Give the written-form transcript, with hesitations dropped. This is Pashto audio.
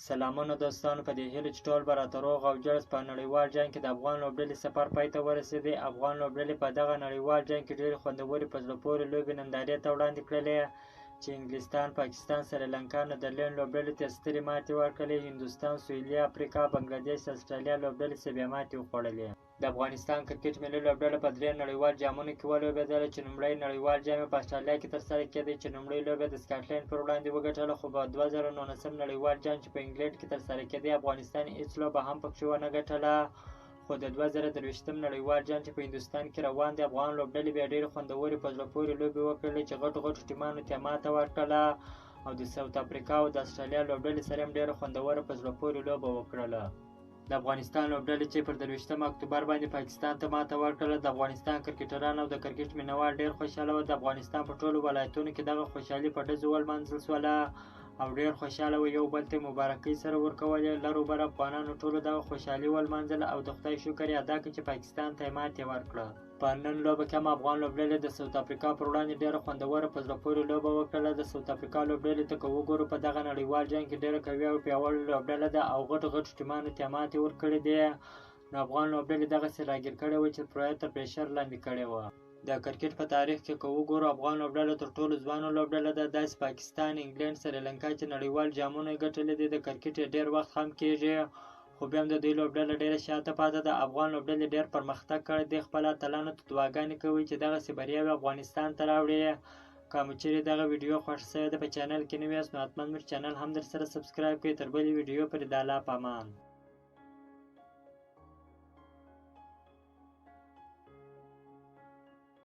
سلامونه دوستانو، په دې هیله چې ټول به راته روغ او جوړ. په نړیوال جام کې د افغان لوبډلې سفر پای ته ورسېدی. افغان لوبډلې په دغه نړیوال جام کې ډېرې خوندورې په زړه پورې لوبې نندارې ته وړاندې کړلې چې انګلستان، پاکستان، سریلانکا، نیدرلینډ لوبډلې ته سترې ماتې ورکړلې. هندوستان، سویلي افریقا، بنګلادیش، اسټرالیا لوبډلې بې ماتې وخوړلې. د افغانستان کرکټ ملي لوبډله په درې نړیوال جامونو کې ولوبېدله چې لومړی نړیوال جام یې په اسټرالیا کې ترسره کېدی چې لومړۍ لوبه د سکاټلنډ پر وړاندې وګټله، خو په 2019 نړیوال جام چې په انګلنډ کې ترسره کېدی افغانستان هېڅ لوبه هم پکښې ونه ګټله. خو د 2023 نړیوال جام چې په هندوستان کې روان دی، افغان لوبډلې بیا ډېرې خوندورې په زړه پورې لوبې وکړلې چې غټو غټو ټیمانو ته ماته ورکړله او د ساوت افریقا او د اسټرالیا لوبډلې سره هم ډېره خوندوره په زړه پورې لوبه وکړله. د افغانستان لوبډلې چې پر 23 اکتوبر باندې پاکستان ته ماته ورکړله، د افغانستان کرکټران او د کرکټ مینهوال ډېر خوشحاله وو. د افغانستان په ټولو ولایتونو کې دغه خوشحالي په ډزو ولمانځل شوله او ډېر خوشحاله وو، یو بل ته مبارکۍ سره ورکولې. لر او بر افغانانو ټولو دغه خوشحالي ولمانځله او د خدای شکر یې ادا کړ چې پاکستان ته یې ماتې ورکړه. په نن لوبه کې هم افغان لوبډلې د ساوت افریقا پر وړاندې ډېره خوندوره په زړه پورې لوبه وکړله. د ساوت افریقا لوبډلې ته که وګورو په دغه نړیوال جام کې ډېره قوي او پیاوړې لوبډله ده او غټو غټو ټیمانو ته ماتې ورکړې دي. نو افغان لوبډلې دغسې راګیر کړې وه چې پوره تر پریشر لاندې کړې وه. د کرکټ په تاریخ کې که وګورو افغان لوبډله تر ټولو ځوانه لوبډله ده. داسې پاکستان، انګلینډ، سریلانکا چې نړیوال جامونه یې ګټلي دي، د کرکټ یې ډېر وخت هم کېږي، خو بیا هم د دوی لوبډله ډېره شاته پاته ده. افغان لوبډلې ډېر پرمختګ کړی دی. خپل اتلانو ته دعاګانې کوي چې دغسې بریاوې افغانستان ته راوړي. که مو چېرې دغه ویډیو خوښه شوې ده، په چینل کې نوي یاست نو حتما مو چینل هم در سره subscribe کړئ. تر بلې ویډیو پورې د الله په امان.